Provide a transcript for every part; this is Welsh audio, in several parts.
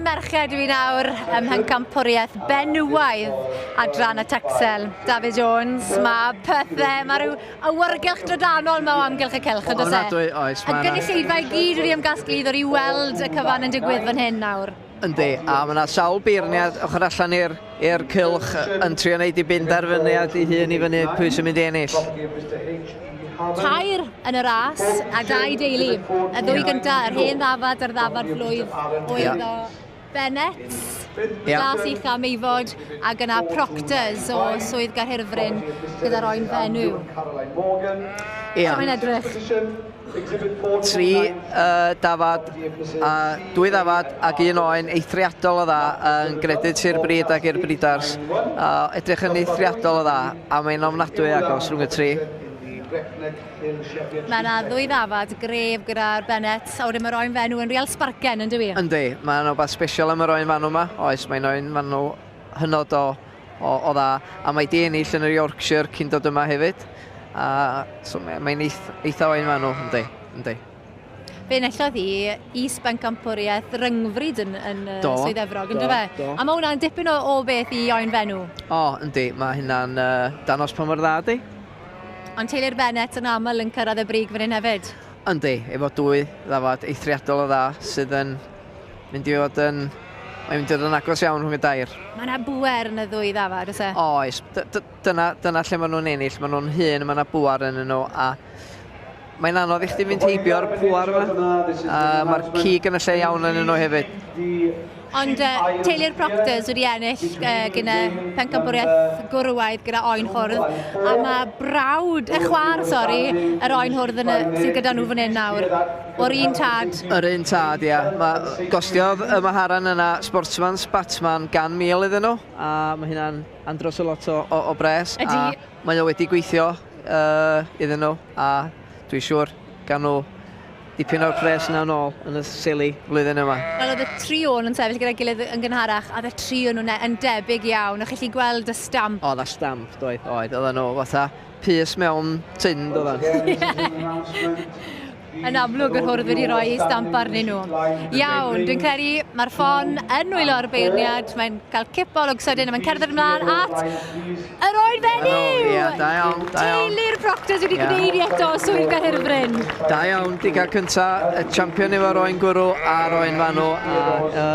merched dwi nawr ym Mhencampwriaeth benywaidd adran y Texel. David Jones, mae pethau, mae rhyw awyrgylch drydanol yma o amgylch y cylch, yn does e? Ofnadwy, oes. Y gynulleidfa i gyd wedi ymgasglu i ddod i weld y cyfan yn digwydd fan hyn nawr. Yndi, a mae yna sawl beirniad ochr allan i'r cylch yn trio wneud i benderfyniad ei hun i fyny pwy sy'n mynd i ennill. Tair yn y ras a dau deulu. Y ddwy gyntaf, yr hen ddafad a'r ddafad flwydd oedd o Bennett, Glas Ucha Meifod, ac yna Proctors o Swydd Gaerhirfryn gyda'r oen fenyw. Ia. Mae'n edrych. Tri dafad, a dwy ddafad ac un oen eithriadol o dda yn gredu i'r brid ac i'r bridars. Edrych yn eithriadol o dda, a mae'n ofnadwy agos rhwng y tri. Mae yna ddwy ddafad gref gyda'r Bennett, a wedyn mae'r oen fenw yn real sbarcen, yn dywi? Yndi, mae yna rhywbeth special am yr oen fanw yma. Oes, mae'n oen fanw hynod o dda, a mae di ennill yn yr Yorkshire cyn dod yma hefyd. A, so mae'n eitha oen fanw, yndi, yndi. Fe enillodd hi is-bencampwriaeth ryngfryd yn Swydd Efrog, yn do fe? Do. A mae hwnna'n dipyn o beth i oen fenw. O, yndi, mae hynna'n danos pa mor dda di. Ond teulu'r Bennett yn aml yn cyrraedd y brig fan hyn hefyd. Yndi, efo dwy ddafad eithriadol o dda sydd yn mynd i fod yn... Mae'n mynd i fod yn agos iawn rhwng y dair. Mae yna bŵer yn y ddwy ddafad, oes e? Oes, dyna lle maen nhw'n ennill, maen nhw'n hŷn, mae yna bŵer yn nhw, a mae'n anodd i chdi fynd heibio'r pŵer yma. Mae'r cig yn y lle iawn yn nhw hefyd. Ond teulu'r Proctors wedi ennill gyda pencampwriaeth gwrywaidd gyda oen hwrdd, a mae brawd, y chwaer, sori, yr oen hwrdd yn y, sydd gyda nhw fan hyn nawr, o'r un tad. Yr un tad, ia. Mae, gostiodd y Maharan yna Sportsman's Batman 100,000 iddyn nhw, a mae hynna'n andros o lot o bres. Ydy. A mae o wedi gweithio iddyn nhw, a dwi'n siŵr gan nhw dipyn o'r pres yna nôl yn y sili flwyddyn yma. Wel, oedd y tri o'n yn sefyll gyda'i gilydd yn gynharach, a oedd y tri o'n nhw'n yn debyg iawn. O'ch chi'n gweld y stamp? Oedd y stamp, doedd, oedd. Oedden nhw fatha pys mewn tun, doedden. Yn amlwg yr hwrdd wedi rhoi ei stamp arnyn nhw. Iawn, dwi'n credu mae'r ffon yn nwylo'r beirniad, mae'n cael cipolwg sydyn a mae'n cerdded ymlaen at yr oen fenyw! Ie, da iawn, da iawn. Teulu'r Proctors wedi gwneud i eto Swydd Gaerhirfryn. Da iawn, di gael cynta, y champion efo'r oen gwrw a'r oen fanw, a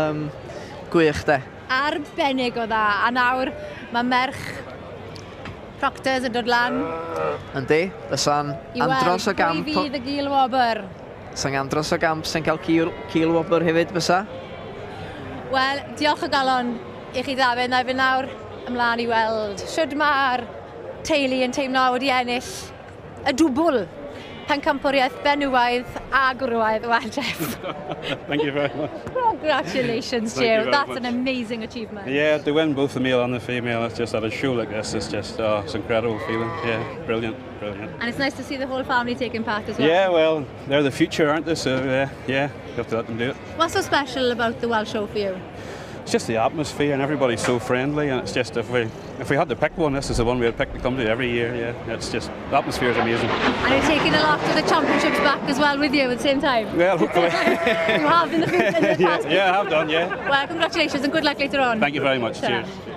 gwych de. Arbennig o dda, a nawr mae merch Proctors yn dod lan. Yndi, fysa'n andros o gamp. I weld pwy fydd y gil wobr. Fysa'n andros o gamp sy'n cael cil wobr hefyd, fysa? Wel, diolch o galon i chi Dafydd. Na i fynd nawr ymlaen i weld shwd mae'r teulu yn teimlo wedi ennill y dwbl pencampwriaeth benywaidd a gwrywaidd. Well, Jeff. Thank you very much. Congratulations, Thank you Joe. very That's much. an amazing achievement. Yeah, to win both the male and the female, it's just at a show like this, it's just, oh, it's an incredible feeling. Yeah, brilliant, brilliant. And it's nice to see the whole family taking part as well. Yeah, well, they're the future, aren't they? So, yeah, you have to let them do it. What's so special about the Welsh Show for you? It's just the atmosphere and everybody's so friendly, and it's just if we had to pick one, this is the one we'd pick to come to every year. Yeah, it's just the atmosphere is amazing. And you're taking a lot of the championships back as well with you at the same time. Well, hopefully. You have in the future, in the Yeah, past. yeah, I have done. Yeah. Well, congratulations and good luck later on. Thank you very much. Ta-ra. Cheers.